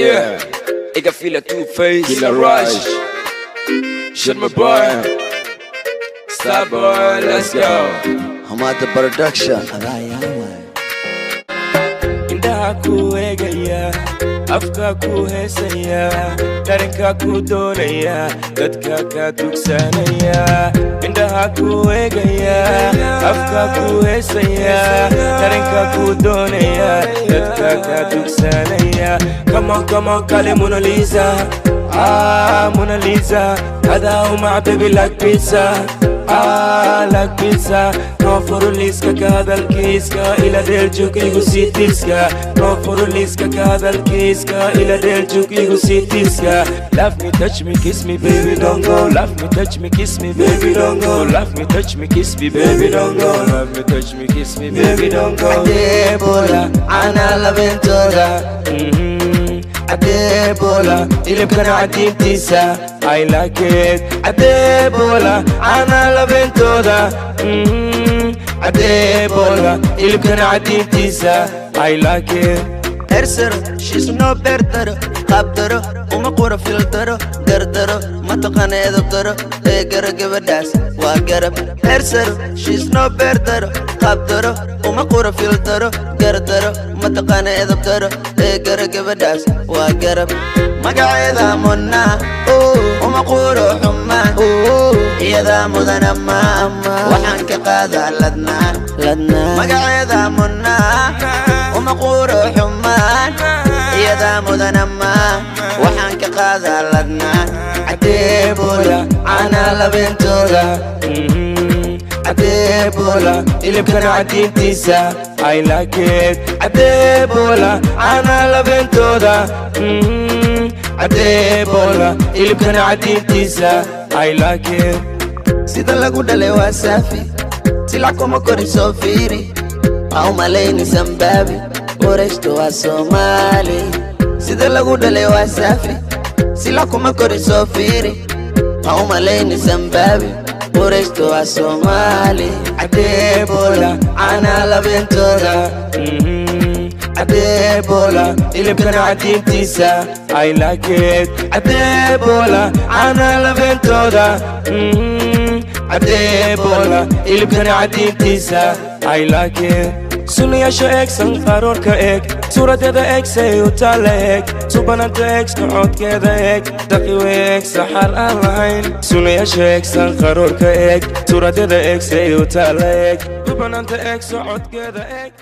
Yeah, Iga fila Two Face, Killer Rush. Shit my boy, Star boy, let's go. Hamada Production. Indhaha ku eegaya, afka ku heesaya, dareenka ku doonaya, dadka ka dugsanaya. Indhaha ku eegaya, afka ku heesaya, dareenka ku doonaya, dadka ka dugsanaya. Come on, come on, kale Mona Lisa. Ah, Mona Lisa. Adaa umac, baby, like pizza. Ah, like pizza. Noo furo liiska ka hadalkiiska, ila dheeljug, igu sii tiiska. Noo furo liiska ka hadalkiiska, ila dheeljug, igu sii tiiska. Love me, touch me, kiss me, baby, don't go. Love me, touch me, kiss me, baby, don't go. Love me, touch me, kiss me, baby, don't go. Love me, touch me, kiss me, baby, don't go. Cadebola caana labeentooda. Cadebola hilibkana cadiintiisa. I like it. Cadebola caana labeentooda. Cadebola hilibkana cadiintiisa. I like it. Hersaro, she's no beerdaro, qaabdaro, uma qura fildaro, gardaro, mataqana edab daro, ee garo gabadhaas waa garab. Hersaro, she's no beerdaro, qaabdaro, uma qura fildaro, gardaro, mataqana edab daro, ee garo gabadhaas waa garab. Magaceeda Muna, uma quro xumaan, iyadaa mudana ma, waxaan ka qaadaa ladnaa. Magaceeda Muna, uma quro xumaan, iyadaa mudana ma, waxaan ka qaadaa ladnaa. Cadebola caana labeentooda. Cadebola hilibkana cadiintiisa. I like it. Cadebola caana labeentooda. Cadebola hilibkana cadiintiisa. I like it. Sida lagu dhalay waa saafi, silac kuma korin, soo fiiri, ha u malayni sambaabi, Qurayshtu waa Soomaali. Sida lagu dhalay waa saafi, silac kuma korin, soo fiiri, ha u malayni sambaabi, Qurayshtu waa Soomaali. Cadebola caana labeentooda. Cadebola hilibkana cadiintiisa. I like it. Cadebola caana labeentooda. Cadebola hilibkana cadiintiisa. I like it. Sunayaasha eeg, sanqaroorka eeg, suuradeeda eeg, say u taalla eeg, subananta eeg, socodkeeda eeg, daqiwe eeg, saxaar aan lahayn. Sunayaasha eeg, sanqaroorka eeg, suuradeeda eeg, say u taalla eeg, subananta eeg, socodkeeda eeg.